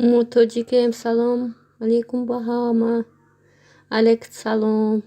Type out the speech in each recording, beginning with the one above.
Мо тоҷикем. Салом алейкум ба ҳама. Алейк салом.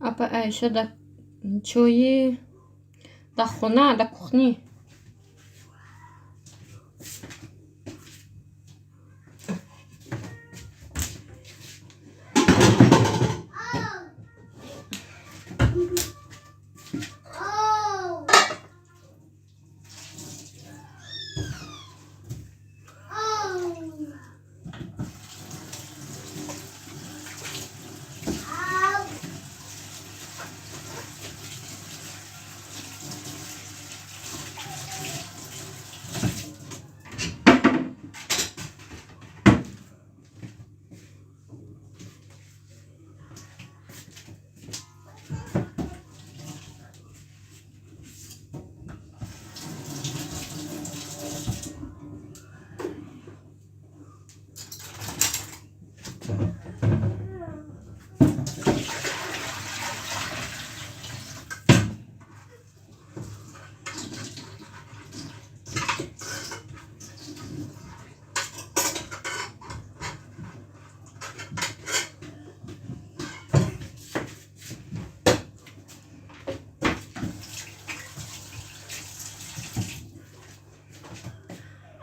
Апа Айша, да чои да хона, да кухни.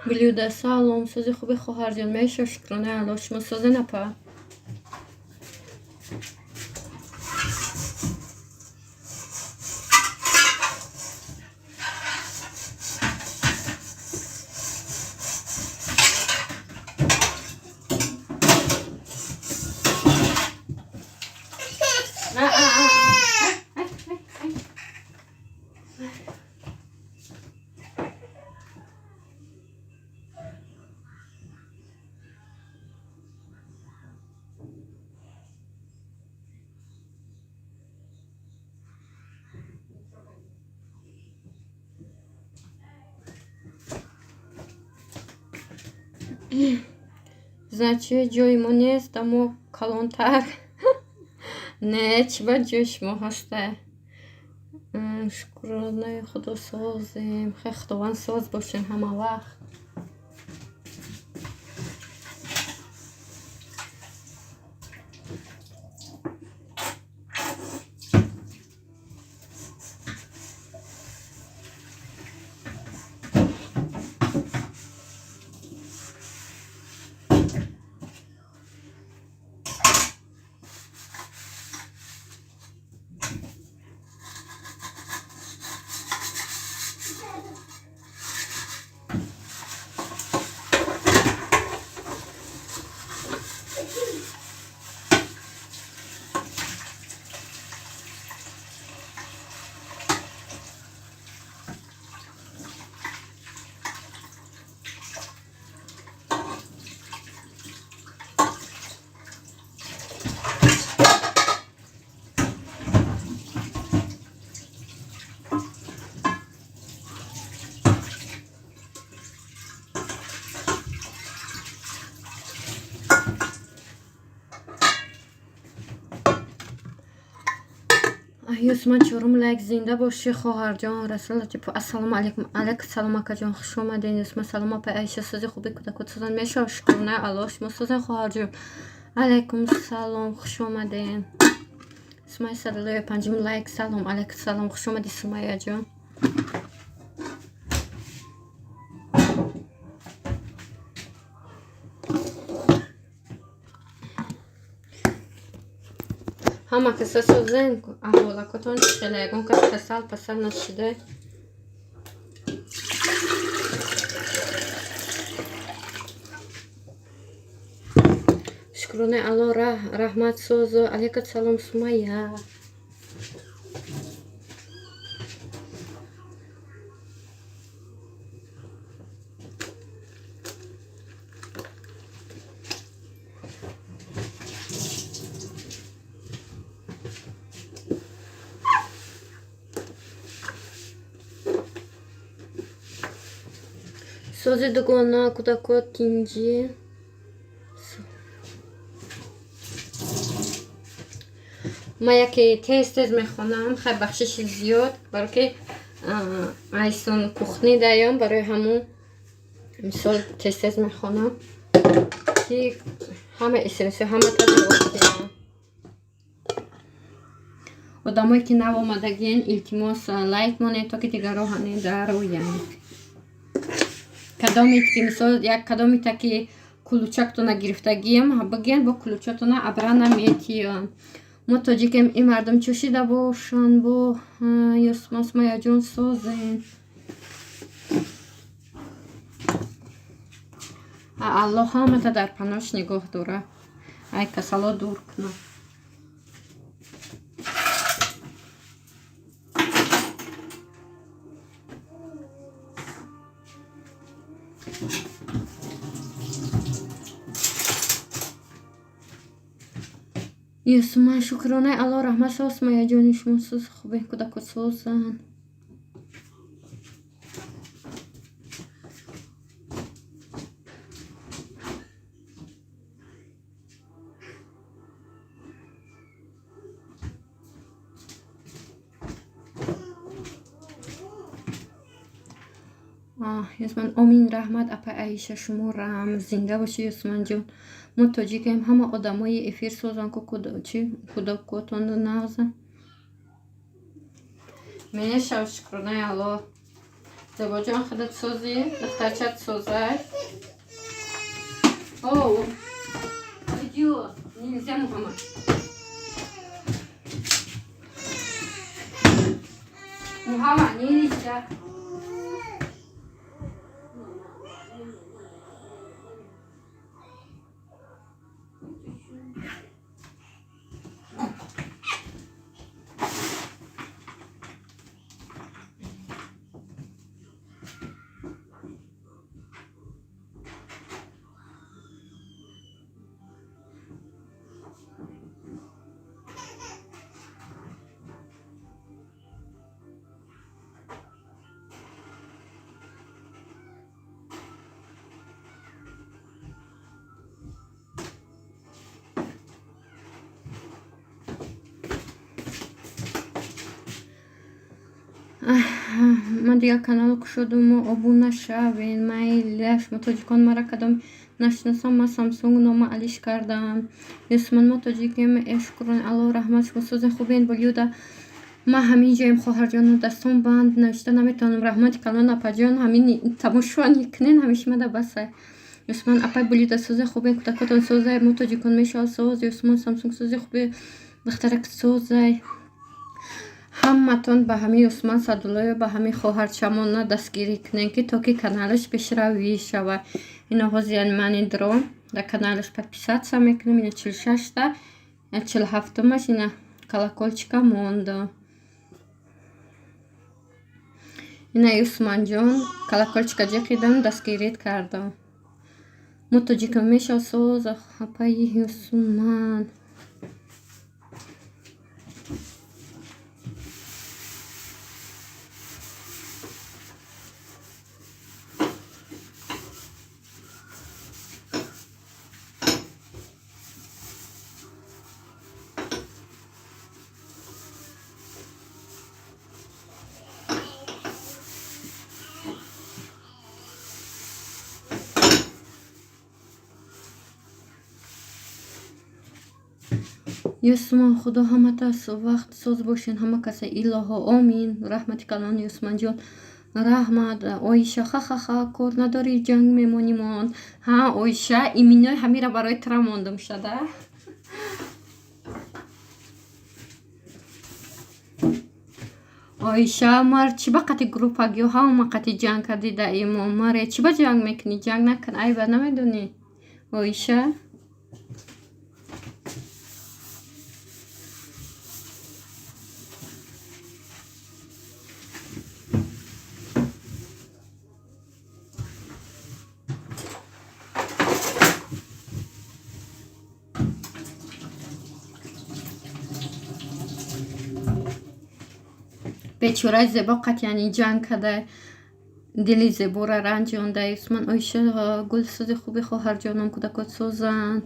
Блюда, салом, сози, хуби, хоҳарҷон? Меша, шукрона Алло, шумо созен, апа? Значит, ҷои мо нест, амо калонтар. Не, чӣ ба ҷои шумо ҳаста? Шукронаи Худо, созем. Хе, Худованд, соз бошем ҳама вақт. Юсман чорум лайк, зинда бошӣ, хоҳарҷон. Расул Латипов, ассалому алайкум. Алайкум салом, акаҷон, хуш омадед. Юсман, салом, апай Айша, сози, хуби, кӯдакот созан? Мешава, шукрона Аллоҳ, шумо созен, хоҳарҷон? Алайкум салом, хуш омадед. Сумайя Садалоя, панҷум лайк, салом. Алайкум салом, хуш омадӣ, Сумайяҷон. Ҳама каса созен, аҳволакотон чӣ хеле, ягон кас касал пасал нашида? Шукронаи Аллоҳ, раҳмат созу. Алейкум салом, Сумайя. Сози дугона, кӯдако тинҷӣ. Ма яке тез тез мехонам, хай бахшиши зиёд, баро ки айсон кухни даём, барои ҳамун мисол тез тез мехонам, ки ҳама смс ҳама ҷавоб диҳам. Одамое ки нав омадагиен, илтимос, лайк монед, то ки дигарро ҳанин дароянд. Кадомит ки мисол як кадомита ки кулучактона гирифтагием, бигӯянд, бо кулучатона абрана метиём. Мо тоҷикем, ин мардум чӯшида бошанд бо Юсман Сумайяҷон созен. Аллоҳ ҳамата дар паноҳш нигоҳ дора, ай касало дур куна. Юсман, шукронаи Аллоҳ, раҳмат соз, Сумайяҷони, шумо соз, хубе, кӯдако созанд? Юсман, омин, раҳмат, апай Аиша, шуморам зинда бошӣ, Юсманҷон. Мо тоҷикем, ҳама одамои эфир созанд ку, чи кӯдакотон нағза мешав. Шукронаи Аллоҳ, Зебоҷон, худат созӣ, духтарчат созай. О, идиот, нельзя, Мухаммад. Мухаммад, нельзя. Ман дигар канал кушодуму обуна шавен, майля. Шумо тоҷикон мара кадом нашиносам, ман Самсунг нома алиш кардам. Юсман, мо тоҷикем, э, шукрон Аллоҳ, раҳмат, шумо созен, хубен? Болюда, ман ҳамин ҷоем, хоҳарҷону, дастон банд, навишта наметавонам. Раҳмати калон, апаҷон, ҳамин тамошоа кунен, ҳамишмада басай. Юсман, апай Болида, созе, хубен, кӯдакотон созай? Мо тоҷикон мешавад соз. Юсман, Самсунг созе, хубе, духтарак созай? Ҳаматон ба ҳамин Усман Садуллоев, ба ҳамин хоҳарчамона дастгирӣ кунем, ки то ки каналаш пешравӣ шавад. Ино ҳозир ман дром дар каналаш подписаться мекунем. Ина 46-та, 47-умаш, ина колокольчика мондо. Ина Усманҷон, колокольчика ҷиқидам, дастгирит кардам. Мо тоҷикам мешав соз, апаи Юсуман. Юсман, худо ҳамата вақт соз бошен, ҳама каса, илоҳо омин. Раҳмати калон, Юсманҷон, раҳмат. Оиша, ха-ха-ха, кор надорӣ, ҷанг мемонимон. Ҳа, Оиша, иминои ҳамира барои тура мондум шада. Оиша, мар чӣ ба қати группагиё ҳама қати ҷанг кардӣ даимо? Маре, чӣ ба ҷанг мекунӣ? Ҷанг накун, айба намедонӣ, Оиша. Бечораи Зебо қат яъни ҷанг када, дили Зебора ранҷонда. Юсман, Оиша, гулсози хуби, хоҳарҷонам, кӯдакот созанд.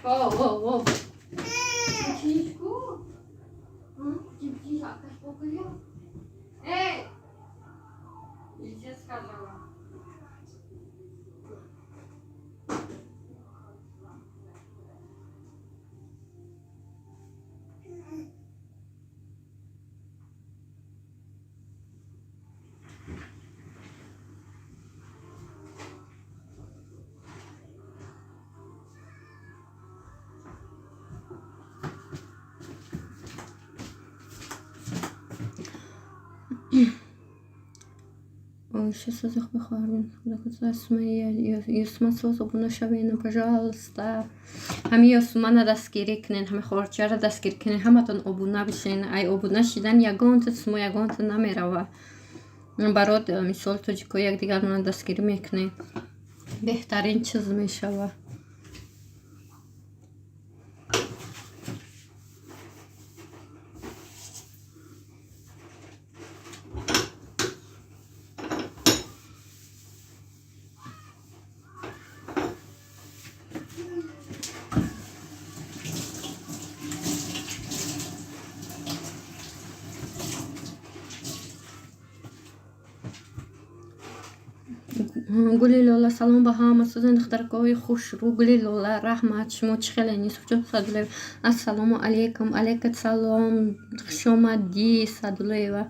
О, о, о. Кучиничку? Эй! Я сказала. Оиша, сози хуби, хоҳарҷон. Юсман, соз, обуна шавен, пожалуйста. Ҳами Ёсумана дастгирӣ кунен, ҳами хоҳарчаро дастгирӣ кунен, ҳаматон обуна бишен. Ай обуна шидан ягонта шумо ягонта намерава. Барод, мисол, тоҷико якдигармона дастгирӣ мекунем, беҳтарин чиз мешава. Гули Лола, салом ба ҳама, сӯзани духтаракҳои хушрӯ. Гули Лола, раҳмат. Шумо чӣ хеле? Юсуфҷон Садулаев, ассалому алайкум. Алайкум салом, хушомадӣ, Садулаева.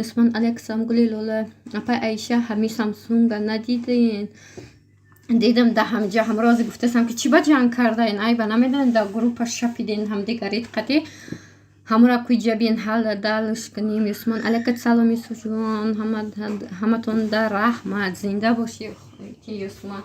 Юсман, алайкум. Гули Лола, апай Аиша, ҳами Самсунга надиден? Дидам, да ҳамҷа ҳамрози гуфтасам, ки чӣ ба ҷанг кардаен, айба намедонед, да группа шапиден ҳамдигарит қатӣ ҳамора куҷабин, ҳала далш кунем. Юсман, алайкум салом, Юсуфҷон, ҳаматон да раҳмат, зинда бошӣ, Юсман.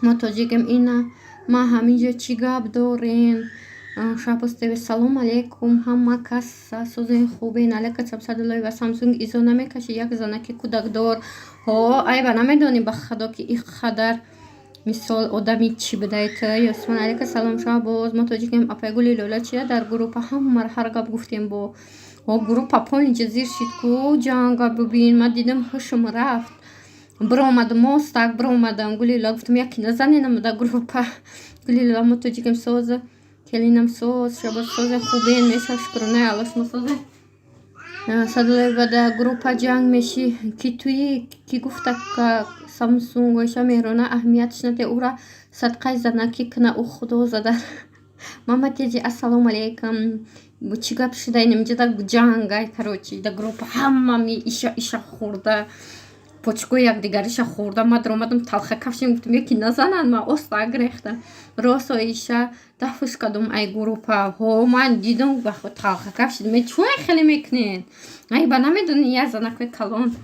Мо тоҷикем, ина ма ҳаминҷо чӣ гап дорем? Шаҳбоз ТВ, салом алейкум, ҳама кас, созен, хубен? Алейкум салом. Садулоева, Самсунг изо намекаши, як занаки кӯдакдор. Ҳо, айба намедонӣ, ба худо, ки и қадар мисол одами чӣ будай ту. Ёсман, алейкум салом, Шаҳбоз, мо тоҷикем. Апай Гули Лола, чия дар группа ҳамаро ҳар гап гуфтем бо ҳо, группа полнича зир шид ку, ҷанга бибин, ман дидам, ҳушм рафт, биромадам, мостак биромадам. Гули Лола, гуфтам, яке назаненам дар группа. Гули Лола, мо тоҷикем, соза, келинам соз. Шабоз, созе, хубен? Меша, шукронаи Алло, шумо созе? Садулаева, дар группа ҷанг мешӣ, ки туи ки гуфта Самсунг. Оиша Меҳрона, аҳамиятш наде, ура садқаи занакӣ куна, ӯ худо зада. Мама Теҷи, ассалому алайкум. Чӣ гап шуда инҷа да ҷангай? Короче, да группа ҳамами иша иша хӯрда, почкои якдигариша хӯрда. Ма даромадам, талха кафшем, гуфтам, яки назананд, ма оста гирехтам. Росо, иша дафш кардум ай группа. Ҳо, ман дидам, талха кафшидам, чӯй хеле мекунед, айба намедонӣ, як занакои калон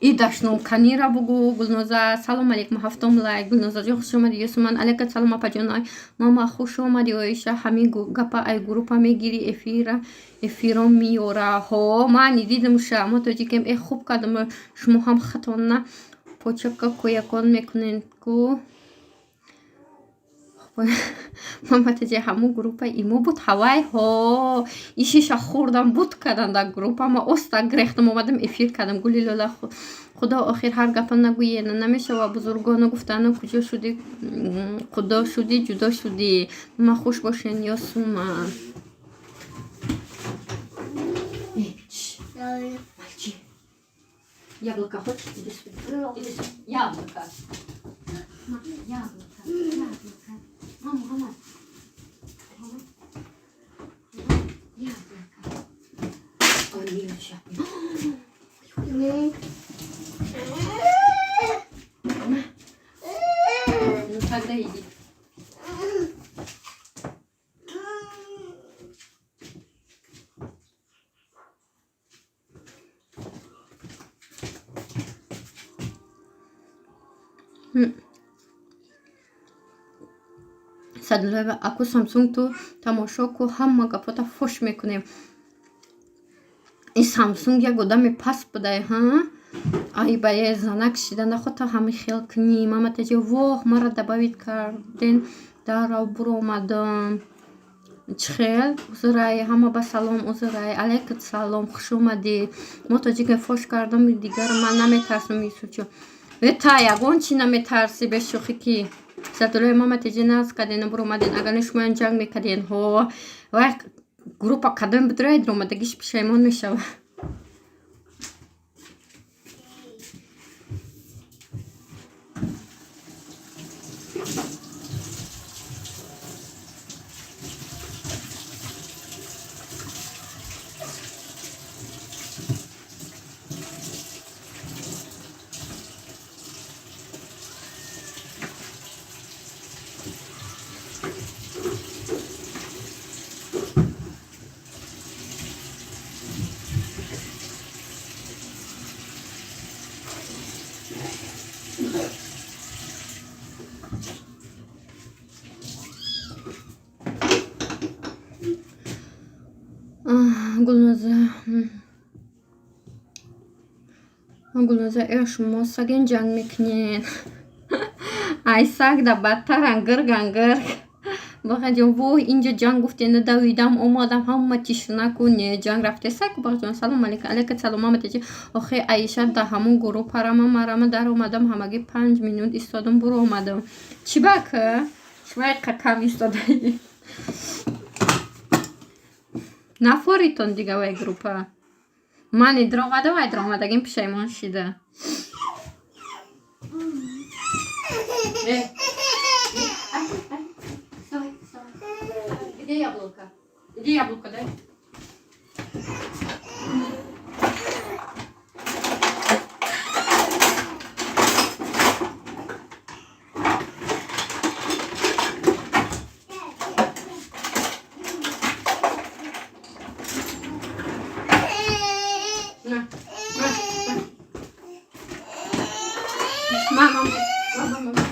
и дашномканира бугу. Гулноза, салом алейкум, ҳафтум лайк. Гулноза ҷон, хуш омадӣ. Юсуман, алейкум салом, апаҷон, мама, хуш омадӣ. Оиша, ҳамин гапа ай группа мегирӣ, эфира эфиро миёра. Ҳо, ман дидамша. Мо тоҷикем, э, хуб кардам, шумо ҳам хатона почака кӯякон мекунед ку. Маматаҷи ҳамун группаи имо буд, ҳавай ҳо ишиша хӯрдам, буд кардам дар группа. Ма оста грехтам, омадам, эфир кардам. Гули лола, худо охир ҳар гапа нагӯена намешава. Бузургоно гуфтану куҷо шудӣ, худо шудӣ, ҷудо шудӣ. Ма хуш бошен, Ёсума. Молчи. Яблоко хочешь? Иди сюда. Иди сюда. Яблоко. Яблоко. Яблоко. Мама, мама. Мама. Яблоко. Ой, ну тогда иди. Садулоева, аку Самсунг ту тамошо ку, ҳама гапота фош мекунем. Ин Самсунг як одами паст будай, ҳа? Ай, ба е занак шида нахота ҳами хел кунӣ. Маматаҷи, воҳ, мара добавить карден, дарав буромадам. Чӣ хел? Узрай, ҳама ба салом, узрай. Алайкум салом, хуш омадӣ. Мо тоҷика фош кардам, дигар ман наметарсам, Юсуфҷон. Та ягон чӣ наметарсӣ, бешӯхӣ ки. Садулои, маматаҷи, наз карден, буромаден. Агар не, шумоян ҷанг мекарден. Ҳо, вай группа кадом бидроед, ромадагиш пушаймон мешава. Гулноза, Гулноза, э, шумо саген ҷанг мекунед. Ай, саг да бадтаран, гирган гирг. Бахаҷон, воҳ, инҷо ҷанг гуфтена, давидам омадам, ҳама тишина ку, не ҷанг рафтеса ку. Бахаҷон, салом алейкум. Алейкум салом, маматаҷи. Охе, Аиша, да ҳамун гурӯҳ парама марама даромадам, ҳамагӣ 5 минут истодам, буромадам. Чӣ бак шумо кам истодаи? Нафоритон дига вай группа. Ман идромадам, ай дромадагим пушаймон шида. Э, вставай, вставай. Где яблоко? Где яблоко, дай? На, на, на. Мама, мама, мама.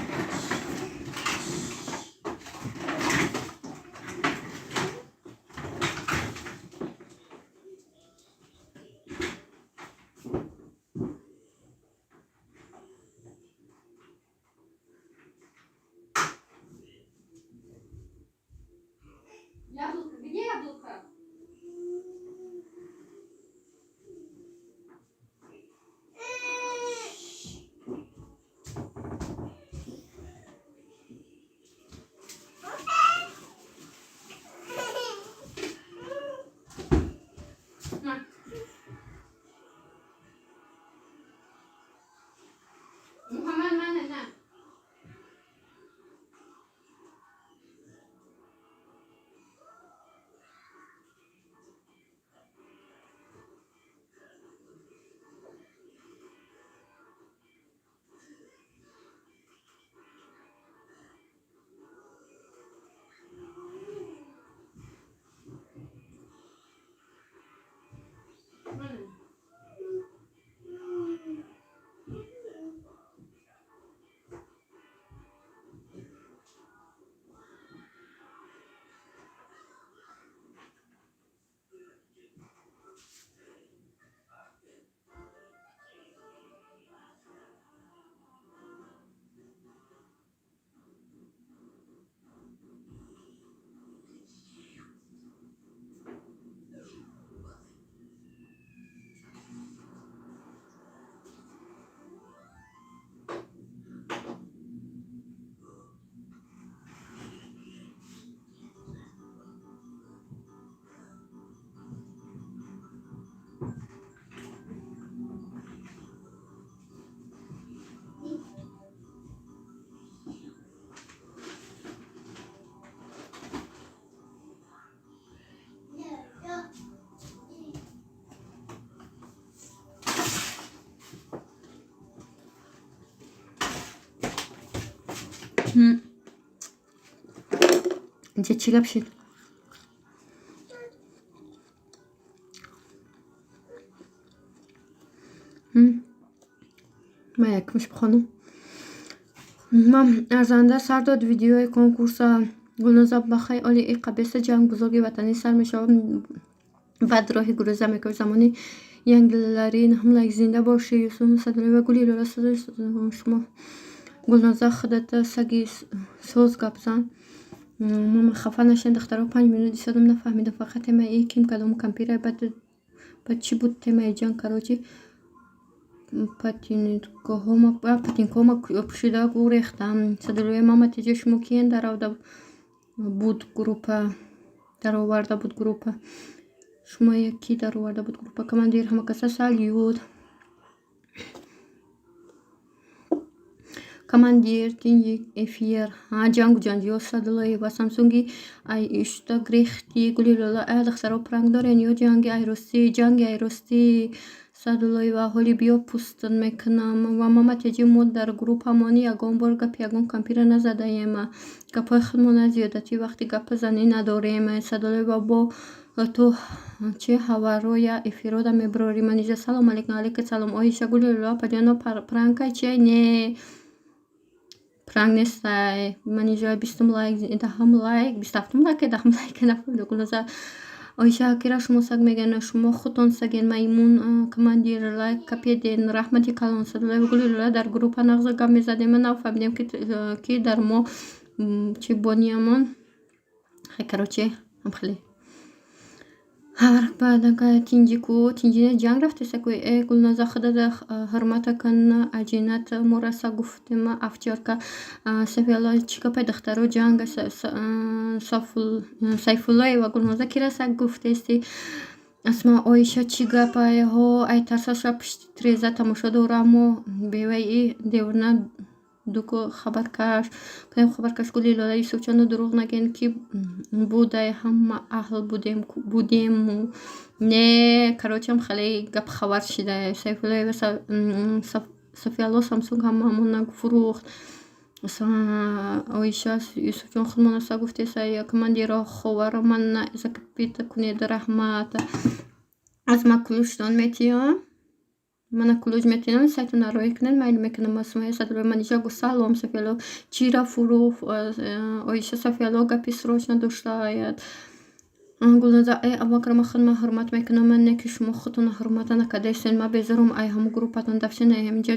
Инҷа чӣ гап шид? Ман якмиш бихонам. Ман арзанда сар дод видеои конкурса. Гулноза, бахай оли и қабеса ҷанг бузурги ватанӣ сар мешавад, баъд роҳи гуреза мекунад. Замони янглари ҳамлайк. Зинда бошӣ, Юсуф Садулоева. Гули лола, шумо. Гулноза, худата саги соз гап зан. Мама, хафа нашед, духтаро, 5 минут истодам, нафаҳмидам, фақат темаи и ким кадом кампира, баъд чӣ буд темаи ҷанг? Короче, ботинкаҳома пӯшида гурехтам. Садулоева, мама теҷа, шумо киен дароварда буд группа? Дароварда буд группа? Шумо ки дароварда буд группа? Командир, ҳамакаса салют. Командир, тинҷи эфир. Ҷангу ҷанҷиё. Садулоева, Самсунги ай ишта грехти. Гули лола, ая духтаро, пранк дорен ё ҷанги айростӣ? Ҷанги айростӣ. Садулоева, ҳоли биё, пустн мекунам. Ва мама теҷи, мо дар группамон ягон бор гапи ягон кампира назадаем, гапҳои худмона зиёдатӣ вақти гапа занӣ надорем. Садулоева, бо ту чи ҳавароя эфирода мебурорӣ? Манижа, салом алейкум. Алейкум салом, Оиша. Гули лола, апаҷоно, пранкай чиай? Не, пранк нестай. Манижа, 20-ум лайк, 10-ум лайк, 27-ум лайк, 10-ум лайк, нафаҳмидам. Гулноза, Оиша, кира шумо саг мегӯянд? Шумо худтон саген, маймун. Командир, лайк капеден, раҳмати калон. Садулоева, Гули лола, дар группа нағз гап мезадем, нафаҳмидем, ки дар мо чи бониямон. Хай, короче, ҳамхеле. Тинҷи ку, тинҷи ҷанг рафтеса ку. Э, Гулноза, худата ҳурмата кун, аҷинат мораса гуфтем, овчарка. Сафиялло, чӣ гапай, духтаро, ҷанг? Сайфуллоева, Гулноза, кира саг гуфтести? Асма, Оиша, чӣ гапай? Ҳо, ай тарсаша пишти треза тамошо дорамо, беваи девона дуку хабаркаш кадем хабаркаш. Гули лола, Юсуфҷону дурӯғ нагӯен, ки будай, ҳама аҳл будем будему. Не, короче, хеле гап хабар шида. Сайфуллоева, Сафиялло, Самсунг ҳамаамона фурӯхт. Оиша, Юсуфҷон, худмона саг гуфтеса. Командиро, ховаро ман закрепить кунед, раҳмат. Аз ма ключтон метиём, мана ключ метиём, сайтона роҳӣ кунед, майли мекунам. Сумайя Садулоева, Манижа, салом. Сафиялло, чира фурӯхт? Оиша, Сафиялло гапи срочно доштааяд. Гулноза, э Абубакр, ман худма ҳурмат мекунам, ман не ки шумо худтонро ҳурмата накардаистед. Ман безорум ай ҳамун группатон дафча, на ҳаминҷа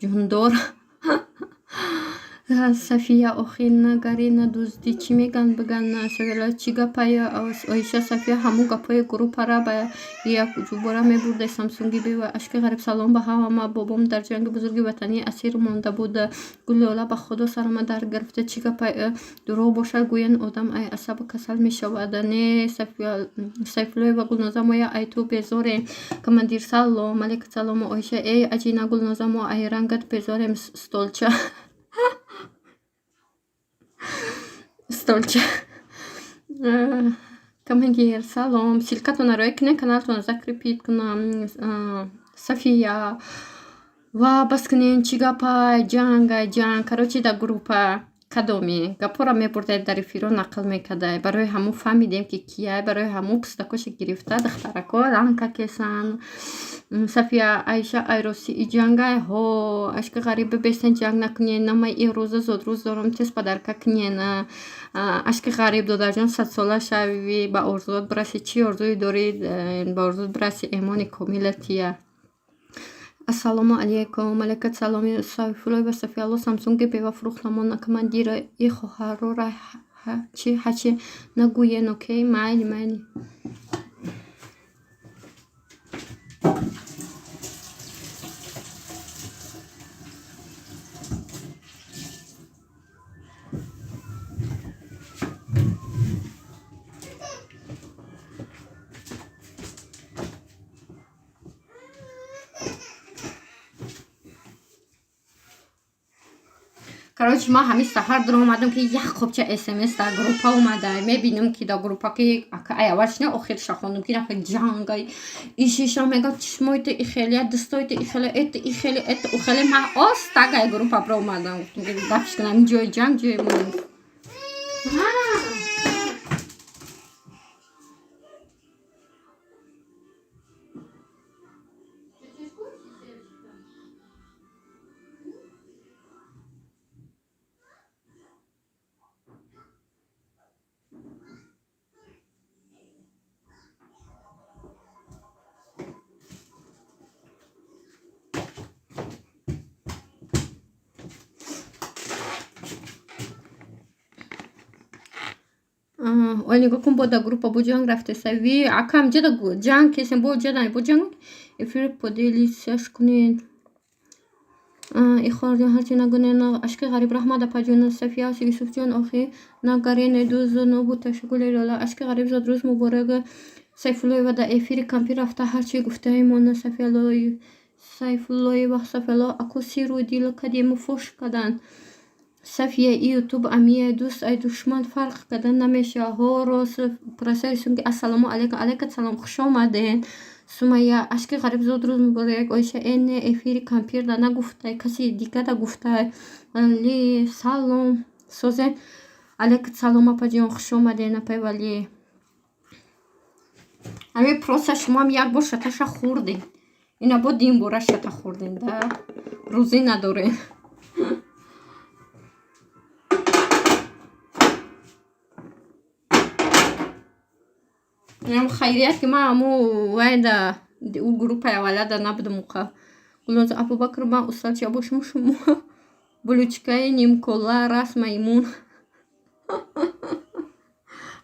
ҷундор. Сафия, охи на гарӣ, на дуздӣ, чӣ мегӯянд, бигӯянд. Сафиялло, чӣ гапая? Оиша, Сафия ҳамун гапҳои группара ба якҷубора мебурда. Самсунги бева. Ашки ғариб, салом ба ҳама. Бобом дар ҷанги бузурги ватанӣ асир монда буд. Гуллола, ба худо сарама дард гирифта, чӣ гапай? Дурӯғ бошад, гӯянд, одам ай асаб касал мешавад. Не, Сайфуллоева, Гулноза, моя ай ту безорем. Командир, салом. Алейкум салом. Оиша, эй аҷина. Гулноза, мо ай рангат безорем. Столча, столча. Командир, салом. Ссылкатонро роя кунед, каналтонро закрепить кунам. Сафия, ва бас кунед, чӣ гапай? Ҷангай, ҷанг, короче, дар группа кадоме гапҳоро мебурдай, дар эфиро нақл мекардай. Барои ҳамун фаҳмидем, ки кияй, барои ҳамун пустакоша гирифта, духтарако ранка кесан. Сафия, Айша, айроси и ҷангай? Ҳо, ашки ғариб, бибесен, ҷанг накунен. Намай ирӯза зодрӯз дорам, тез подарка кунен. Ашки ғариб, додарҷон, 100-сола шавӣ, ба орзуот бираси. Чӣ орзуе дорӣ, ба орзуот бираси, эмони комила тия. Ассалому алайкум. Алайкум салом. Сайфуллоева, Сафиялло, Самсунги бева фурӯхтамон. Командира, и хоҳарора ҳачи ҳачи нагӯен, окей? Майли, майли. Короче, ман ҳамин саҳар дур омадам, ки як қопча смс дар группа омада. Мебинам, ки дар группа, ки ай аввалш не, охирша хондум, ки нафа ҷангай ишиша мега, чишмоите ихеле, дастойте ихеле, это ихеле, это ухеле. Ман остагай группа бро омадам, гуфтам, ки дафш кунам, ҷои ҷанг ҷои мо нест. Ой, нигоҳ кун, бо да группа бо ҷанг рафтеса. Ви акам ҷада ҷанг кесем, бо ҷада бо ҷанг эфир поделиться ш кунед. И хоҳарҷон, ҳарчи нагӯнен, ашки ғариб. Раҳмат, апаҷон Сафия. Юсуфҷон, охи нагарене дузу буд. Ташаккур, Лола. Ашки ғариб, зодрӯз муборак. Сайфуллоева дар эфири кампир рафта ҳарчи гуфтаимон. Сайфуллоева, Сафиялло аку сиру дил кадему фош кадан. Сафия, и ютуб амия, дӯст ай душман фарқ кардан намешавад. Ҳо, рост. Прасаи. Ассалому алайкум. Алайкум салом, хуш омадед. Сумайя, ашки ғариб, зодрӯз муборак. Оиша, э не, эфири кампирда нагуфтай, каси дигада гуфтай. Вали, салом, созен. Алайкум салом, апаҷон, хуш омадед, апай Вали. Ҳамин просто шумоам як бор шаташа хӯрдем, ина бо дин бора шата хӯрдем, да рӯзӣ надорем. Хайрият, ки ман аму вайда ӯ группаи аввалада набудам уқа. Гулноза Абубакр, ман устодча бошам, шумо булучкаи нимкола рас маймун.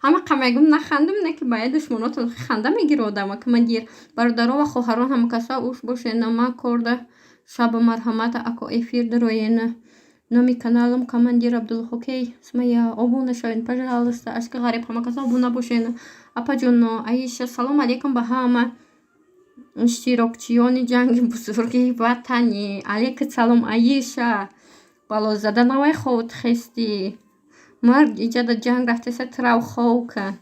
Ҳама мегум, нахандум, не ки баъи душмонотон ханда мегира одама. Командир, бародаро ва хоҳарон, ҳамкаса уш бошед, нама корда шаба. Марҳамат, ако, эфир дароен. Номи каналам Командир Абдулхокей. Сумая, обуна шавед, пожалуйста. Ашки ғариб, ҳамакаса обуна бошед. Апаҷоно Аиша, салом алейкум ба ҳама иштирокчиёни ҷанги бузурги ватанӣ. Алейкум салом, Аиша. Балозада навай ховт хестӣ. Мард иҷада ҷанг рафтеса, трав хов кан.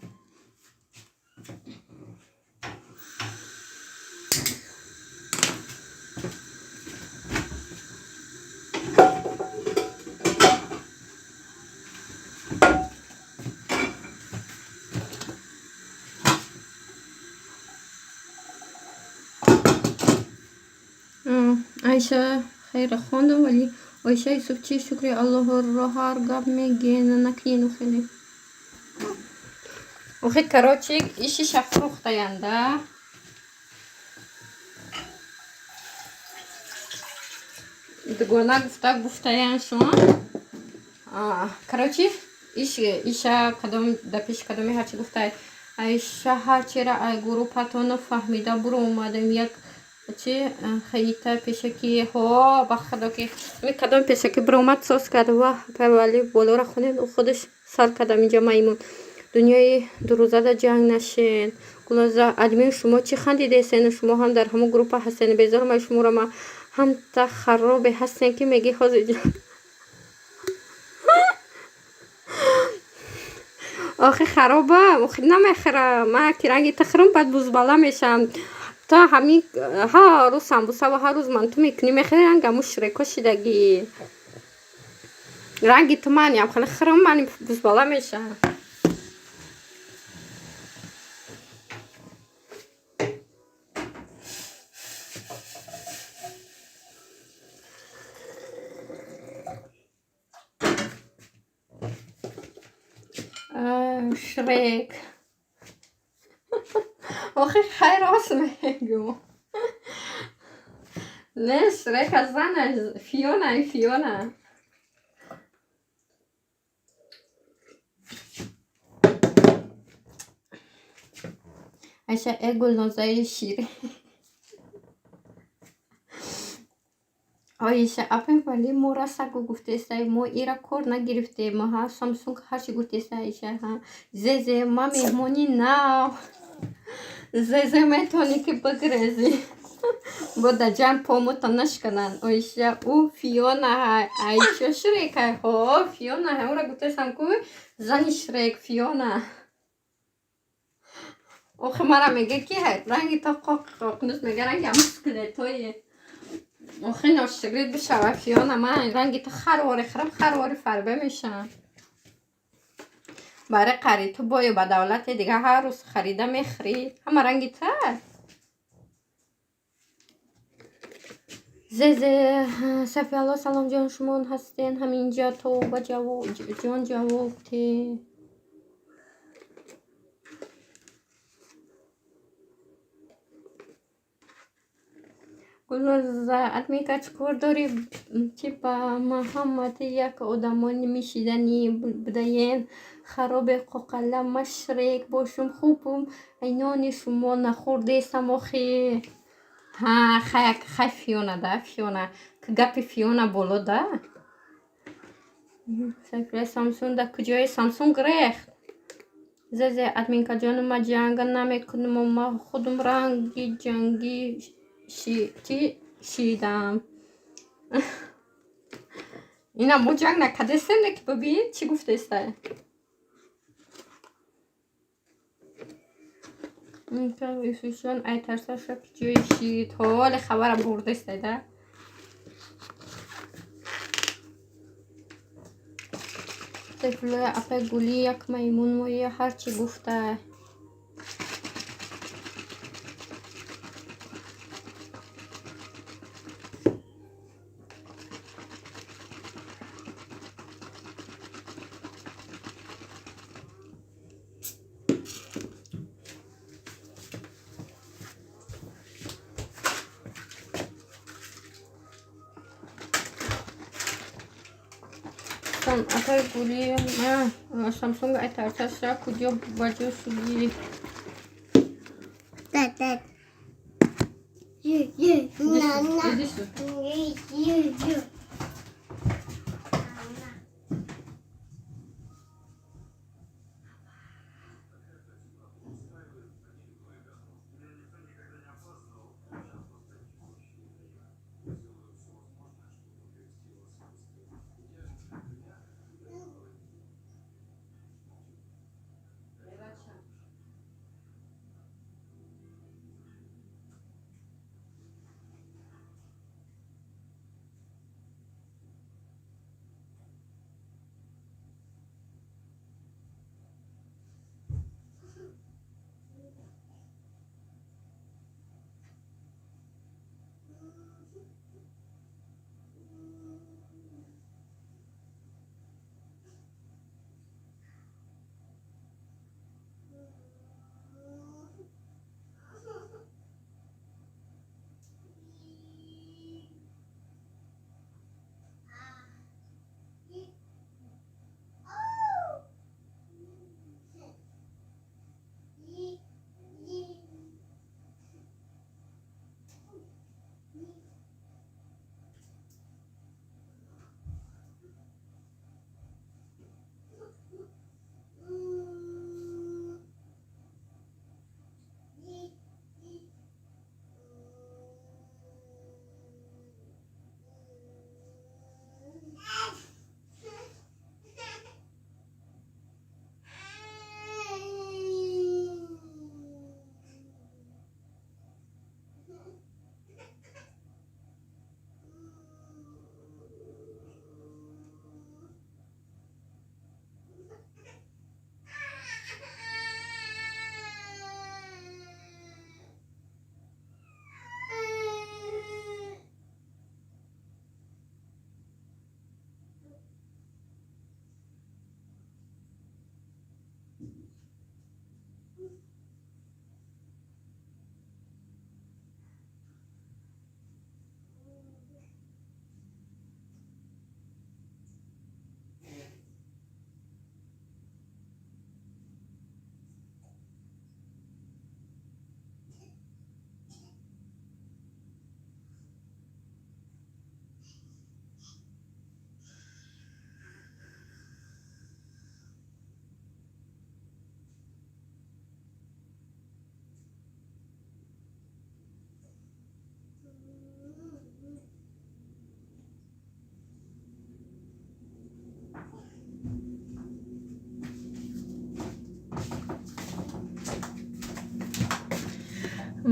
Айша, хайра, хондам, вале Оиша, Юсуф чи, шукри Аллоҳро ҳар гап мегӯен, накунед хеле. Охи, короче, ишиша фурӯхтаянда. Дугона гуфта гуфтаян шумо. Короче, иш иша кадом да пеши кадоми ҳарчи гуфтай. Айша, ҳарчира ай гурӯҳатон фаҳмида буро омадем, як чи хаита пешаки. Ҳо, ба худо, ки ми кадом пешаки биромад, соз кард. Ва вали болора хонед, худаш сар кардам инҷа. Маймун, дунёи дурӯзада ҷанг нашен. Гулноза, админ, шумо чӣ хандидесен? Шумо ҳам дар ҳамон группа ҳастен. Безорам ай шуморо ма. Ҳамта харобе ҳастен, ки мегӣ ҳозир. Охи, харобам, охи, намехӯрам ма, ки ранги тахрам, баъд бузбала мешавам. То ҳамин ҳар рӯз самбуса ва ҳар рӯз манту мекунӣ, мехӯри, ранг аму шреко шидагӣ. Ранги ту маням хеле хӯрам, мани бузбала мешавам. Шрек, охи, хай, рост мегӯм. Не, Шрек аз занаш Фиона, Фиона. Айша, э Гулнозаи шир. Оиша, апай вали, мо расаку гуфтесай, мо ира кор нагирифтем. Ҳа, Самсунг ҳарчи гуфтеса, Айша. Ҳа, зезе, ма меҳмони нав. Зезе, метавонӣ ки бигрезӣ, бо дар ҷамъ помута нашкананд. Оиша, ӯ Фиона ҳай. Айша, Шрек ҳай. Ҳо, Фиона ҳай, ӯра гуфтесам ку, зани Шрек Фиона. Охи, мара мега, ки ранги то қоқ қоқнус мега, ранги ҳамун скелетҳои. Охи, ношигрид бишава, Фиона. Ман ранги ту харвори хӯрам, харвори фарбе мешавам. Барои қари ту бою ба давлате дига ҳар рӯз харида мехӯрӣ, ҳама ранги та. Зезе, Сафиалло, саломҷон, шумо ҳастен ҳаминҷа? Тоба ҷон, ҷавоб те. Гулноза, админка, чӣ кор дорӣ? Чи ба Муҳаммади як одамони мешиданӣ будаен? Харобе қоқала, ма Шрек бошум, хубум. Айнони шумо нахӯрдесам охи. Ҳа, хай, Фиона да, Фиона. Гапи Фиона боло да. Самсун да куҷои Самсунг рехт? Зезе, админкаҷону, ма ҷанга намекунам, ма худум ранги ҷангӣ чӣ шидам. Ина мо ҷанг накардестем, ки бибин, чӣ гуфтеста. Юсуфҷон ай тарсаша ҷои шид. Ҳоли хабара бурдестай да. Сайфуллоя, апай Гулӣ, як маймун моя ҳарчи гуфта. Апай Гулӣ, Самсунг ай тарсаша куҷо ба ҷо шудӣ? Да. Ю, ю, на, на. Иди сюда. Ю, ю.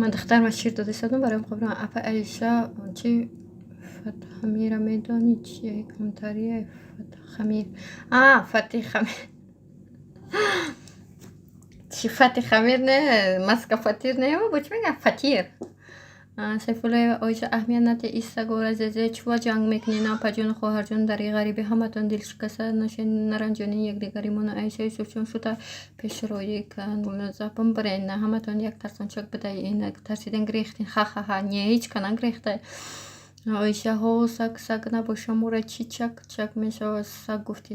Ман духтарма шир дода истодам барои қобирам. Апа Аиша, чи Фатҳамира медонӣ? Чие камтария Фатҳамир? А, Фати Хамир. Чи Фати Хамир не, маска фатир не, бо чӣ мегӯям, фатир. Сайфуллоева Оиша, аҳамият надиҳ, ис сагора зезе чува ҷанг мекунед, апаҷону хоҳарҷон, дар ғарибӣ ҳаматон дилшикаста нашед, наранҷонед якдигаримона. Аиша Юсуфҷон, шута пешроӣ кан. Гулноза, бимбирен, ҳаматон як тарсончак бидаен, тарсиден гирехтен, ха-ха-ха, не, ҳеҷ ка нагирехта. Оиша, ҳо, саг саг набоша, мора чӣ чак чак мешавад, саг гуфти.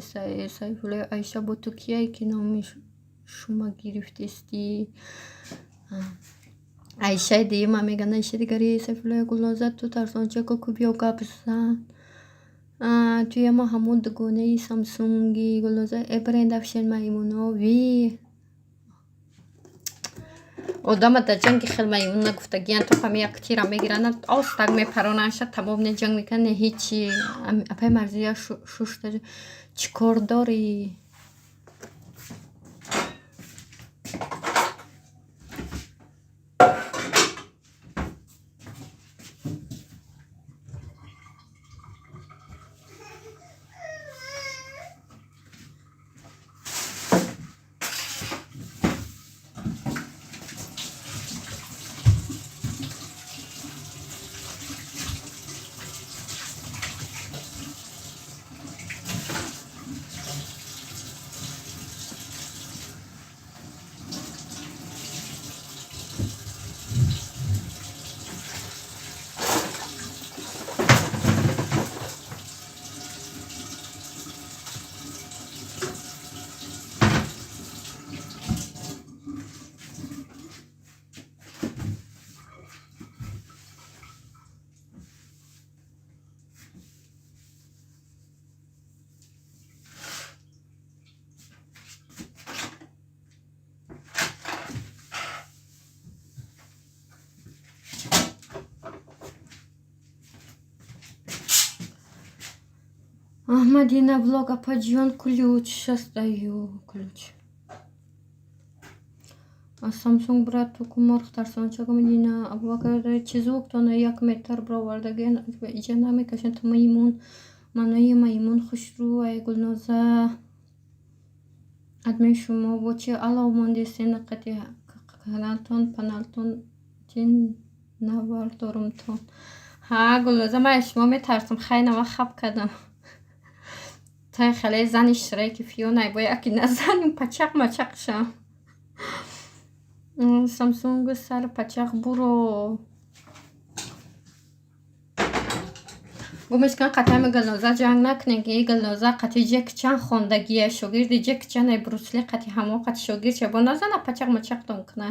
Сайфуллоева Аиша, бо ту кияе ки номи шума гирифтестӣ? Аишаи дуюма мегӯянд, Аишаи дигари. Сайфуллоева Гулноза, ту тарсончако ку, биё гап зан. Туяма ҳамон дугонаи Самсунги. Гулноза, э, бирен дафшен маймуно, ви одама дар ҷанги хел маймун нагуфтагиян, то ҳами як тира мегиранд, остак мепаронанд, ша тамом, не ҷанг мекунанд, не ҳечи. Апай Марзия, шушта чӣ кор дорӣ? Мадина влог, апаҷон, ключ, сейчас даю ключ. Самсунг, брат, ту куморх тарсончак. Мадина Абубакр, чӣ звуктона як метр бировардаген, иҷа намекашанд. Ту маймун, маънои маймун хушрӯ. Ай Гулноза, админ, шумо бо чӣ алов мондесен, қати каналтон паналтон чин навардорумтон. Ҳа, Гулноза, ман аз шумо метарсам, хай нава хаб кардам. Тай хеле зани Шреки Фионай, бо яки назаним пачақ мачақшам. Самсунг, сар пачақ буро. Гумеш кан, қатами Гулноза ҷанг накунем, ки Гулноза қати Ҷек Чан хондагия, шогирди Ҷек Чан, Брусли, қати ҳамо қати шогирдша бо назана пачақ мачақтон куна.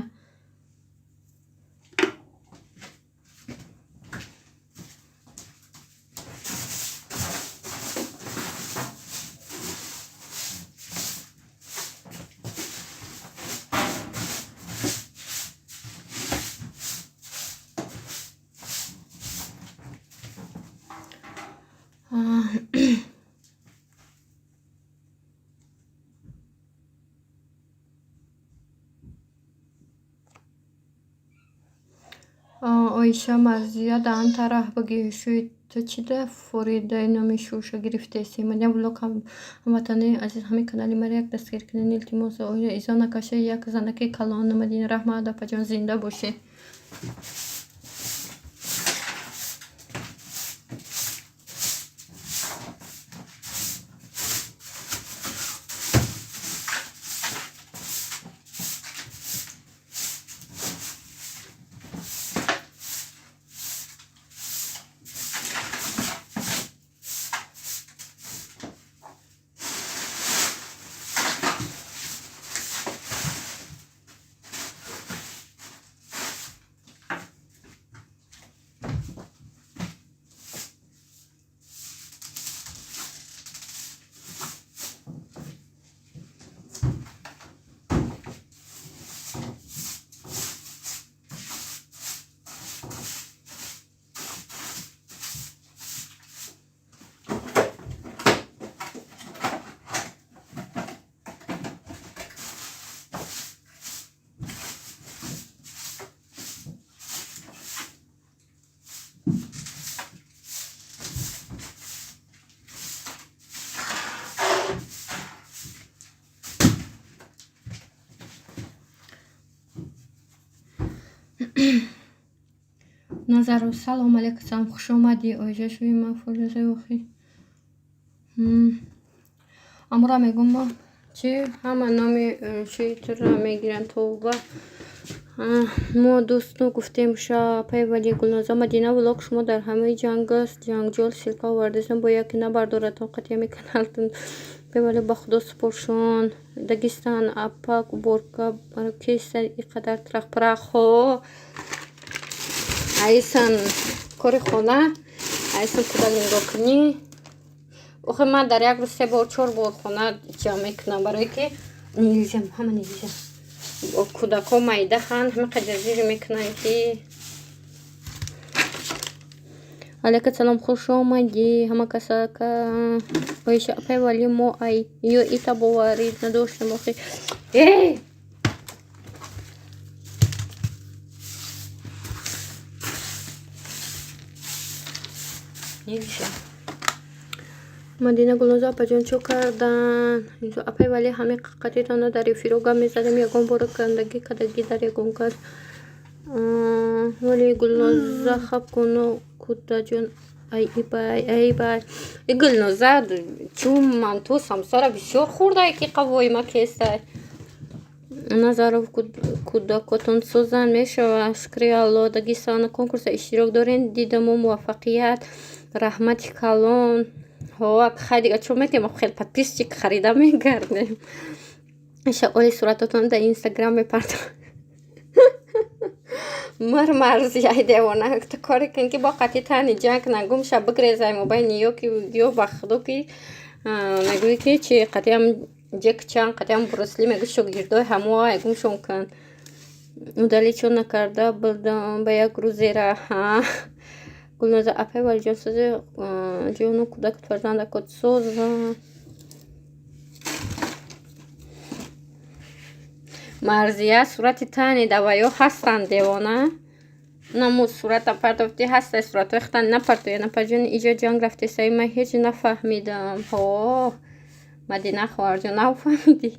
Оиша Марзия, даҳан тараҳ бигир, шӯи ту чӣ да форидаи номи шӯша гирифтеси? Мадина влог, ҳамватанои азиз, ҳамин канали маро як дастгир кунед, илтимос. Изо накаша, як занаки калон. Мадина, раҳмат, апаҷон, зинда бошед. Назаров, салом алейкум, салом, хуш омадӣ. Оиша шуи ма фолизаи охи. Амура мегум мо чи ҳама номи чи тура мегиранд тавба. Мо дӯсту гуфтем шапаи вали Гулноза Мадина влог шумо дар ҳамаи ҷанг аст ҷанҷол ссылка овардесам бо яке набардоратон қатъи каналтон пай вали ба худо супоршон. Дагистан апа уборка кеста и қадар трахпарах ҳо айсан кори хона айсан кӯдак нигоҳ кунӣ. Охе ман дар як рӯз се бор чор бор хона ҷамъ мекунам, барое ки нельзя, ҳама нельзя. Кӯдакҳо майдаҳанд, ҳама қадар зир мекунанд ки. Алейка салом, хуш омадӣ ҳама касака. Оиша апай вали мо ай ё ита боварӣ надоштем охи. Эй! Нельзя. Мадина Гулноза апаҷон чӯ кардан? Апай вали ҳамин қатитона дар эфиро гап мезадем, ягон бора кандагӣ кадагӣ дар ягон кас. Вали Гулноза хаб куну кудаҷон ай ибай ай бай. И Гулноза чӯ манту самсара бисёр хӯрдай ки қавои ма кестай. Назаров кӯдакотон созан мешава, шукри Алло. Дагистона конкурса иштирок дорен, дидаму муваффақият, раҳмати калон. Ҳо, хай дига чо метем, хел подписчик харида мегардем. Иша оли суратотон дар Инстаграм мепартам. Мар марзияй девона, ту коре кун ки бо қатъи тани ҷанг нагум ша бигрезай мобайни ё ки ё ба худо ки мегӯӣ ки чи қатъиам Ҷек Чан, қатъиам Брусли мегӯ шогирдои ҳамоа гумшон кун. Удали чо накарда будам ба як рӯзера. Ҳа. Гулноза апай валиҷон сози ҷону кӯдак фарзандакот соза. Марзия сурати тани даваё ҳастанд девона. Наму сурата партофтӣ ҳаста суратҳои хитани напартоя напаҷони иҷо ҷанг рафтесаи ман ҳеҷ нафаҳмидам. Ҳо Мадина хоҳарҷон нафаҳмидӣ.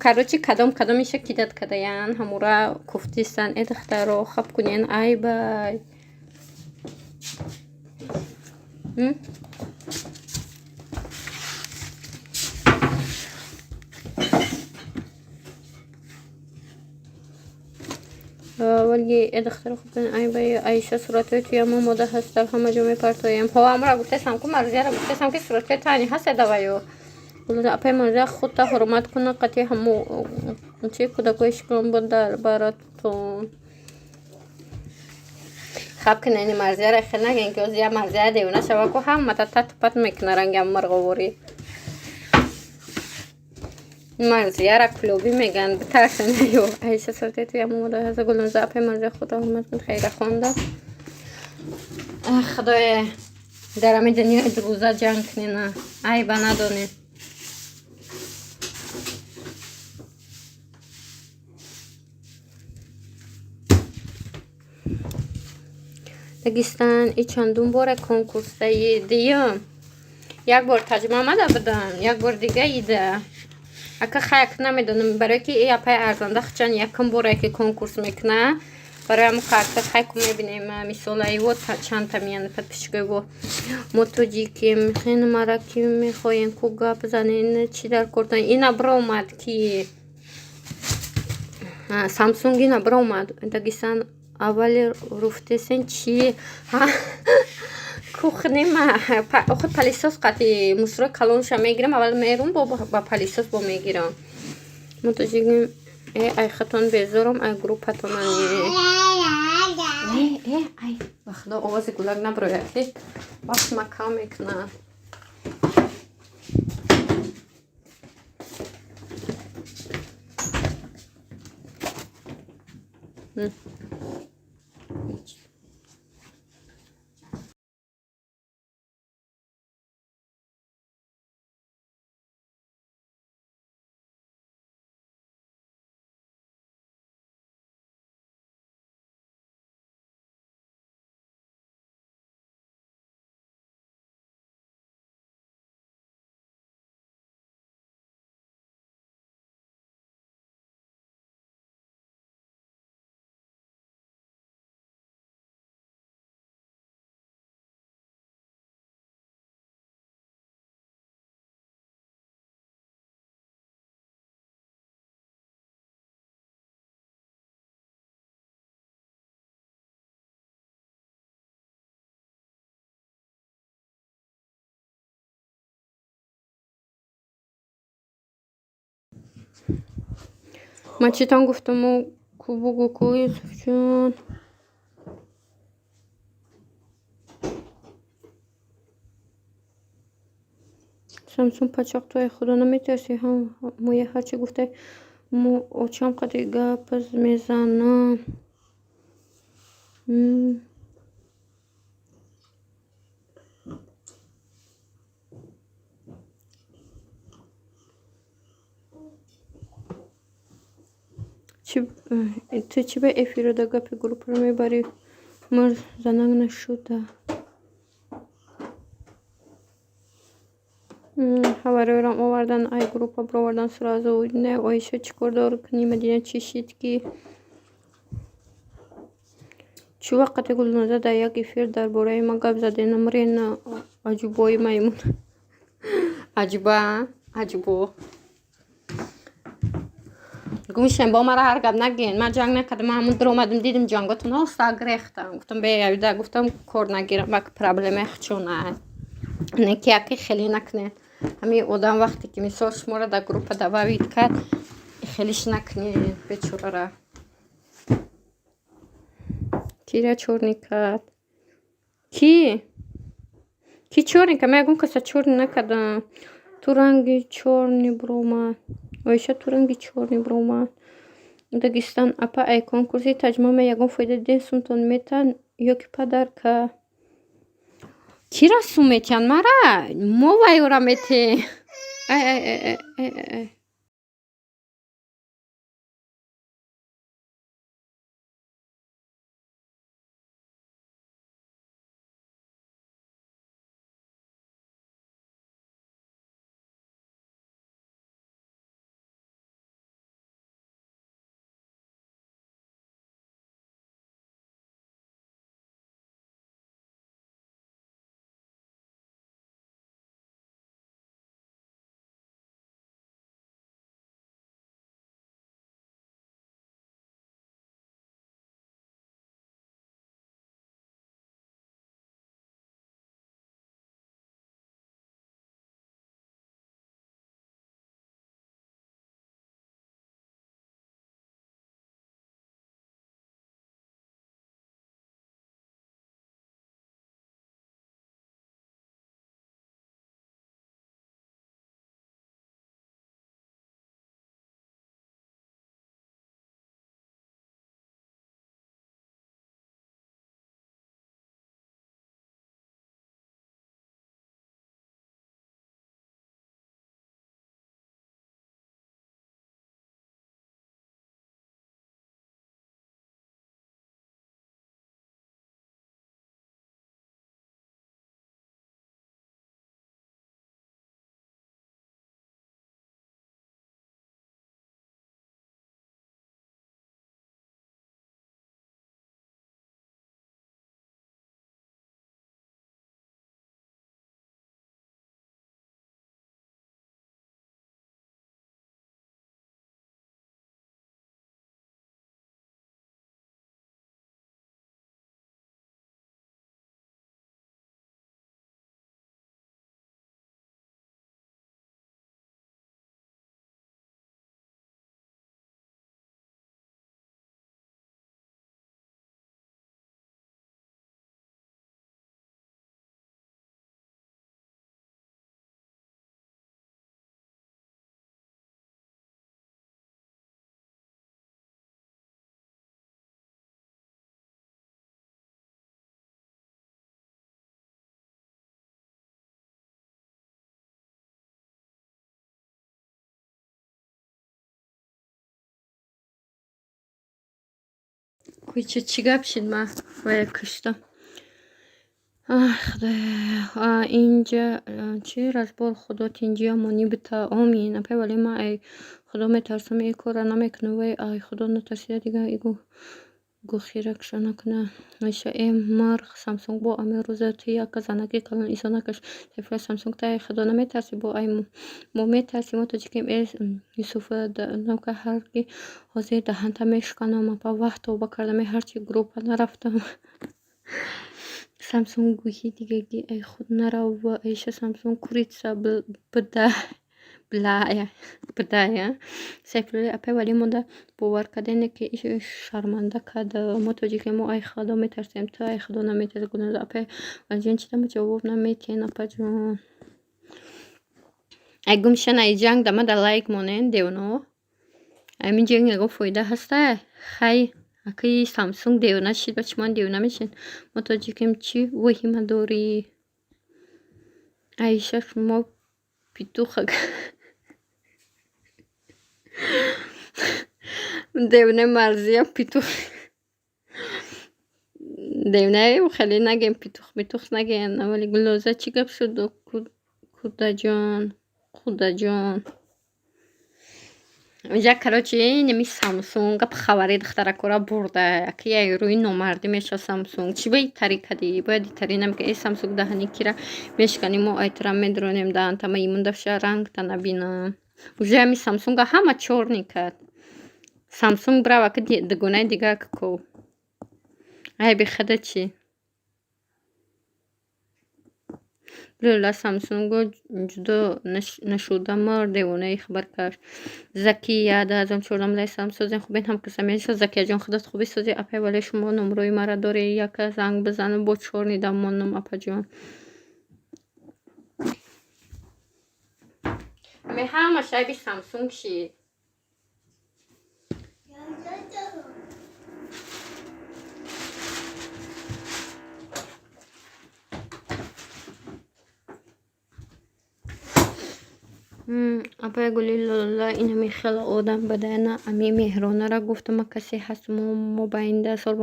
Короче кадом кадомиша кидат кадаян ҳамура куфтисан э духтаро хаб кунен ай бай. Валги э духтаро хуб кунен ай бай. Айша суратҳои туя мо мода ҳаст дар ҳама ҷо мепартоем. Ҳо амра гуфтесам ку Марзияра гуфтесам ки суратҳои тани ҳаст даваю. Гулноза апай Марзия худта ҳурмат куна қатъи ҳамо чи кӯдакои шиком буд дар баратон. Хаб кунени Марзияра хел наген ки озия Марзия девона шава ку ҳамата тату пат мекуна рангам мирғоворӣ. Марзияра кулобӣ меган битарсен ё Айша суратҳои туя мо мода ҳаст. Гулноза апай Марзия худро ҳурмат кун хайра хонда. Худое дар ҳамин дунёи дурӯза ҷанг кунена айба надонем. Дагистан и чандум бора конкурсаи диюм. Як бор таҷриба омада будам, як бор дига ида. Ака хаяк намедонам, барое ки и апай арзанда хчан якум боре ки конкурс мекуна. Барои ҳамн карта хайку мебинем мисола иво чандта миян подписчикои мо тоҷикем хен мара ки мехоҳем ку гап занен чи дар кортон ина биромад ки Самсунг ина биромад. Дагистан аввали руфтесен чи кухни ма охи пылесос қати мусрои калонша мегирам аввал мерум бо ба пылесос бо мегирам. Мо тоҷикем э ай хатон безорам ай группатонани. Э э ай ба худо овози гулак наброяд ки вақт ма кам мекунад. Ман читон гуфтаму ку бугӯ ку, Юсуфҷон. Самсун пачақ, ту ай худо наметарсӣ? Ҳамоя ҳарчи гуфтай, мо очам қади гап мезанам. Ту чӣ ба эфирода гапи группаро мебарӣ? Мар занак нашуда. Ҳавариёрам овардан, ай группа бировардан сразу. Не, Оиша, чӣ кор дор кунӣ? Мадина, чӣ шид ки? Чӣ вақте Гулноза дар як эфир дар бораи ма гап задем? Намрен, аҷубои маймун. Аҷуба, аҷубо. Гумшем, бо мара ҳар гап нагӯен. Ман ҷанг накардам, ман ҳамун дуромадам, дидим ҷанготон оста гирехтам. Гуфтам беавида, гуфтам кор нагирам, бак проблемаи хучона. Не ки яке хеле накунед. Ҳамин одам вақте ки мисол шуморо дар группа добавить кард, хелиш накунед бечорара. Кира чёрный кард? Кӣ? Кӣ чёрный кард? Ман ягон каса чёрный накардам. Ту ранги чёрный биромад. Оиша, ту ранги чёрный биромад. Дагистон апа, ай конкурси таҷмама ягон фоида дидем? Сумтон метан ё ки подарка? Кира сум метиҳанд мара? Мо вайёра метиҳем. Ай ай ай ай ай. Кӯча чӣ гап шид, ман вая куштам. Худоя, инҷа чӣ разбор, худо тинҷӣ амонӣ бита, омин. Апай, вале ман ай худо метарсам, ин корро намекунам. Вай ай худо натарсида дигар игу гӯхиракша накуна. Айша, э марғ Самсунг, бо ами рӯза ту яка занаки калон исо накаш. Сайфулла Самсунг, ту ай худо наметарсӣ, бо ай мо метарсем, мо тоҷикем. Э Юсуфа, навка ҳарги ҳозир даҳанта мешканам. Апа, ваҳ, тавба кардам, ҳарчи группа нарафтам. Самсунг гӯҳи дигагӣ ай худ нарав. Айша Самсунг, курица буда. Будая. Сайфуллои апай валӣ монда бовар кардем, ки шарманда кард. Мо тоҷикем, мо ай худо метарсем, ту ай худо наметарси. Гулноза апай валиҷон, чӣ дама ҷавоб наметиҳен, апаҷон? Ай гумшан, ай ҷанг дама да лайк монен, девонаҳо. Ҳамин ҷанг ягон фоида ҳаста? Хай, акаи Самсунг девона шид, ба шумо девона мешед. Мо тоҷикем, чӣ воҳима дорӣ? Аиша, шумо петух, девонаи марзия петух. Девонаи хеле нагем, петух метух нагем. Вале Гулноза, чӣ гап шуд, кудаҷон, худаҷон? Инҷа, короче, неми Самсунг гап хабари духтаракора бурда. Аки яй рӯи номардӣ меша Самсунг. Чӣ ба итарӣ кардӣ? Бояд итарӣ намекардӣ. Э Самсунг, даҳани кира мешканӣ, мо айтра медронем даҳанта, ма имундафша рангта набинам. Уже ҳами Самсунга ҳама чёрный кард. Самсунг брав, аки дугонаи дига ко. Айби худа чӣ? Лӯла Самсунгу ҷудо нашуда мар девонаи хабаркаш. Закия 2014 лай салом, созен, хубен, ҳамкаса меша. Закияҷон, худат хубӣ, сози, апай вале шумо номрои мара дорӣ, яка занг бизану бо чёрный дамонам, апаҷон. Ҳами ҳамаш айби Самсунг шид. Апай Гули Лола, инами хеле одам бадана, ами Меҳронара гуфтама, касе ҳаст мобайнда сол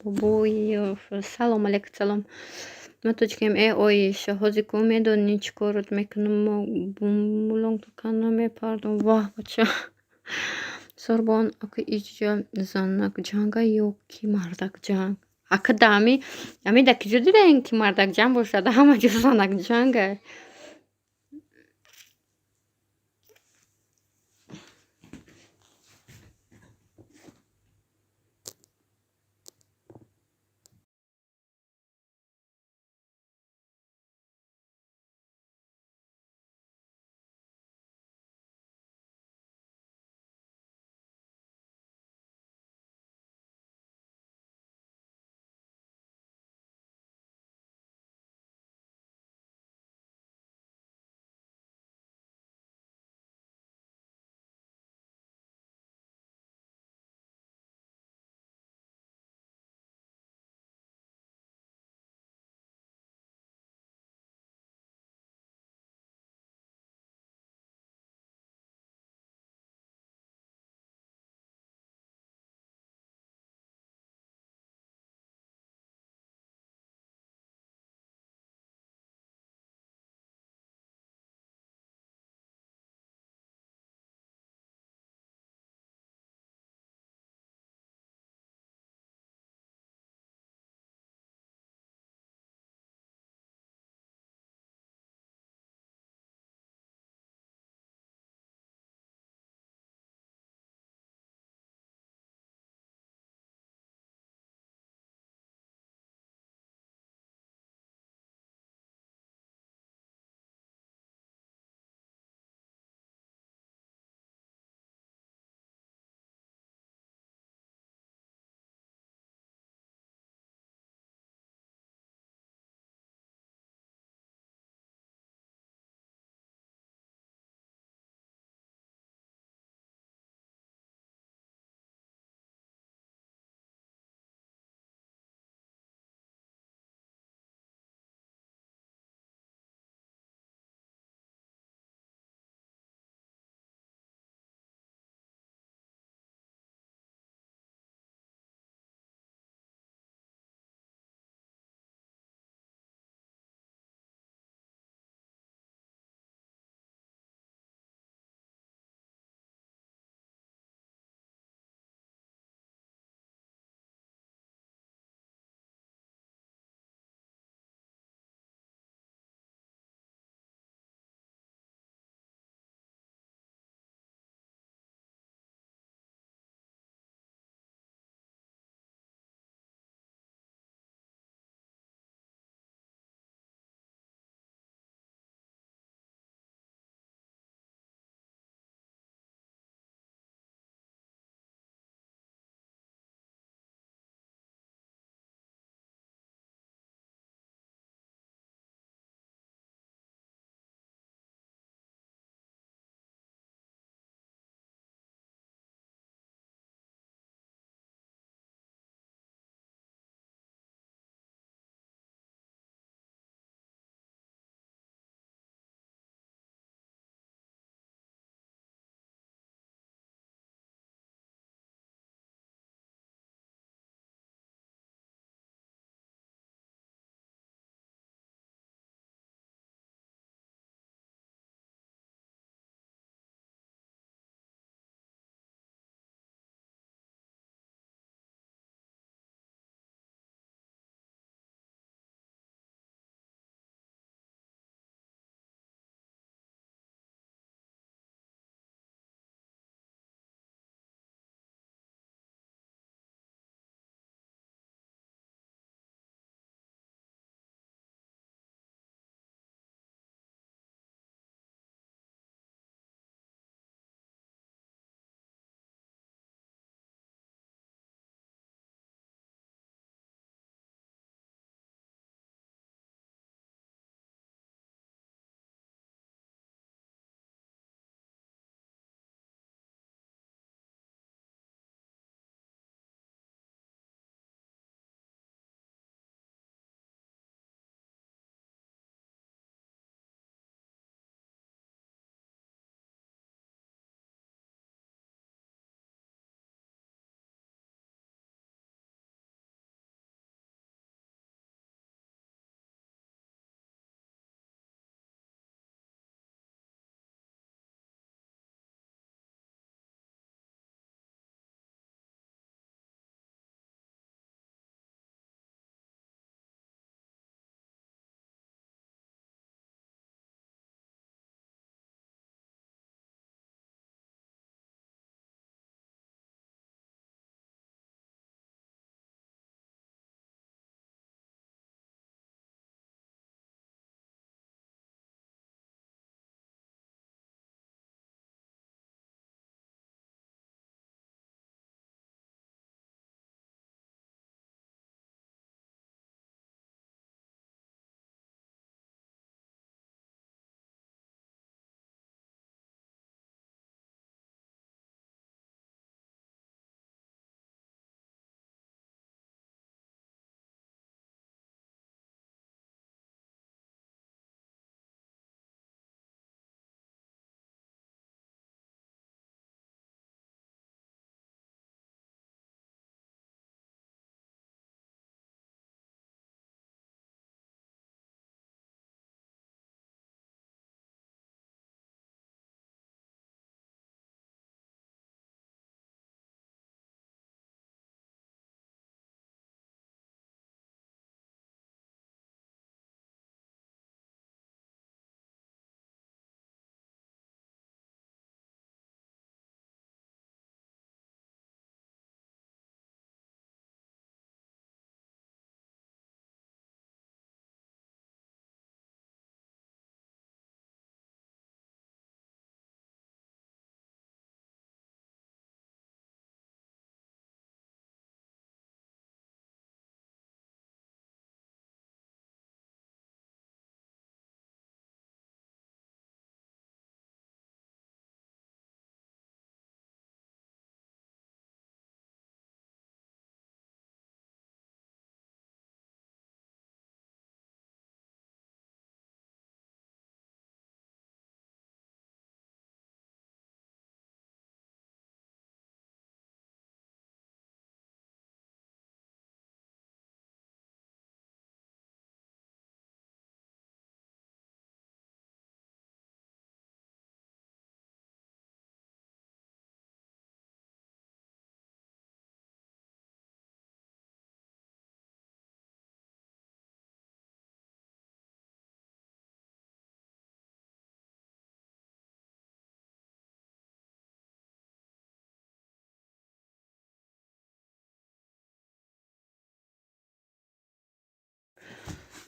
бобои. Салом алейкум, салом. Ма тоҷикем. Э Оиша, ҳозир ку медонӣ чӣ корот мекунам? Мо бумбулонка мепардом. Ваҳ, бача. Сорбон, ака, иҷа занак ҷанга ё ки мардак ҷанг? Ака, да ами да киҷо дидаем, ки мардак ҷанг бошад? Ҳама ҷо занак ҷанга.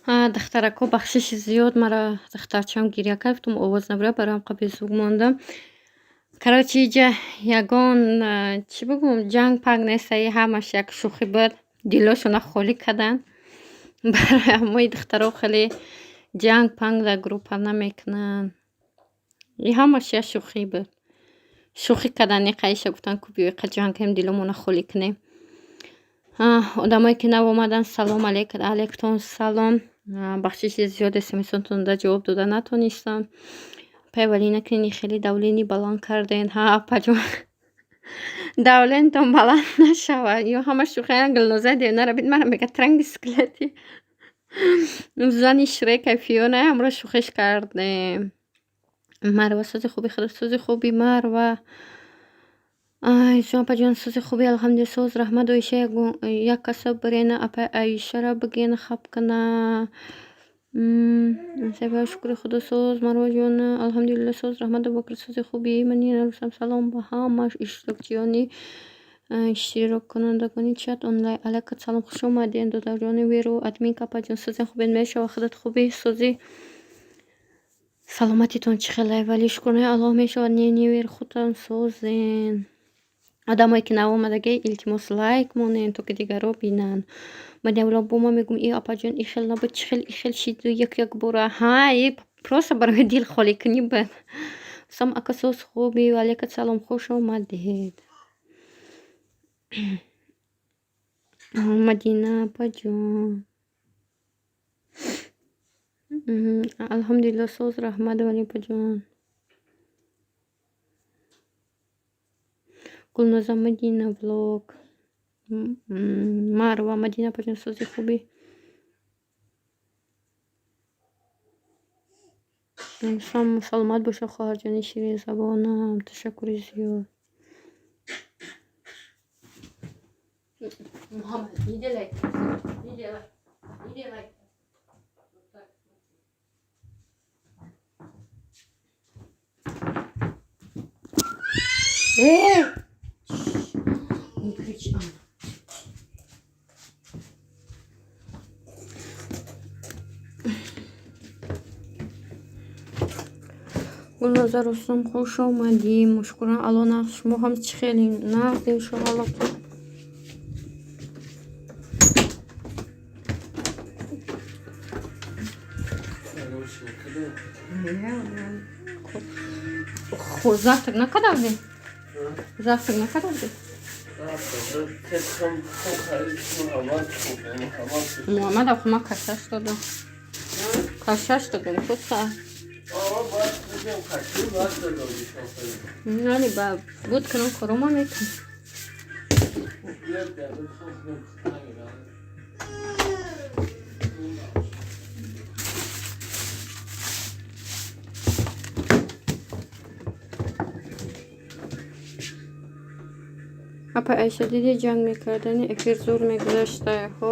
Духтарако, бахшиши зиёд, мара духтарчаам гиря кард, гуфтам овоз набурад, барои ҳам безук мондам. Короче, иҷа ягон чӣ бигӯм, ҷанг панг нест, ҳамаш як шӯхӣ буд. Дилошона холӣ карданд. Барои ҳамои духтаро хеле ҷанг панг дар группа намекунанд. И ҳамаш як шӯхӣ буд. Шӯхӣ карданд, иқа иша гуфтанд, ку биё иқа ҷанг кунем, диломона холӣ кунем. Одамое ки нав омаданд, салом алейк, алейкум салом. Бахшиши зиёд, смсотонда ҷавоб дода натонистам. Пайвалӣ накунед, хеле давление баланд карден. Ҳа, апаҷон, давление тон баланд нашавад. Ё ҳама шӯхия. Гулнозаи девонара бид, мара мега транги скелети зани Шрека, Фиона, ҳамро шӯхиш кардем. Марва, сози хуби, худо сози хуби, Марва. Ай, апаҷон, сози хуби, алҳамдулилла, соз, раҳмат. Оиша, як каса бирена, апай Аишара бигӯен, хаб кана. Шукри худо, соз, Марваҷон, алҳамдулилла, соз, раҳмат. Абубакр, сози хуби. Мадина, Рустам, салом ба ҳама иштирокчиёни, иштироккунандагони чат онлайн. Алайкум салом, хуш омадед, додарҷони Веру, админка, апаҷон, сози хубед, мешава, худат хубӣ, созӣ, саломатитон чӣ хелай? Вале шукрона Аллоҳ, мешавад. Не, не, Вер, худтон созен. Одамое ки нав омадагӣ, илтимос, лайк монед, то ки дигарро бинанд. Мадиавло бо ма мегӯм, и апаҷон, и хел набуд, чӣ хел и хел шиду як як бора. Ҳа, и просто барои дил холӣ кунӣ буд. Сом ака, соз, хуби, ваалайкум салом, хуш омадед. Мадина апаҷон, алҳамдулилла, соз, раҳмат, вали апаҷон. Гулноза, Мадина влог, Марва, Мадина апаҷон, сози, хубӣ. Саломат боша, хоҳарҷони ширинзабонам, ташаккури зиёд. Муҳаммад, не делай, не делай, не делай. Вот так. Э! Не кричи, Анна. Гулноза Рустам, хуш омадӣ. Мушкуран Алло, нағз, шумо ҳам чӣ хеле нағз, иншоалло. Завтрак накарда будем? Завтрак накарда будем? Муҳаммад ахума кашаш додам. Кашаш додам, куса. Нали ба буд кунам, корома мекунам. Апа Айша, диди, ҷанг мекардани, эфир зур мегузашта. Ҳо.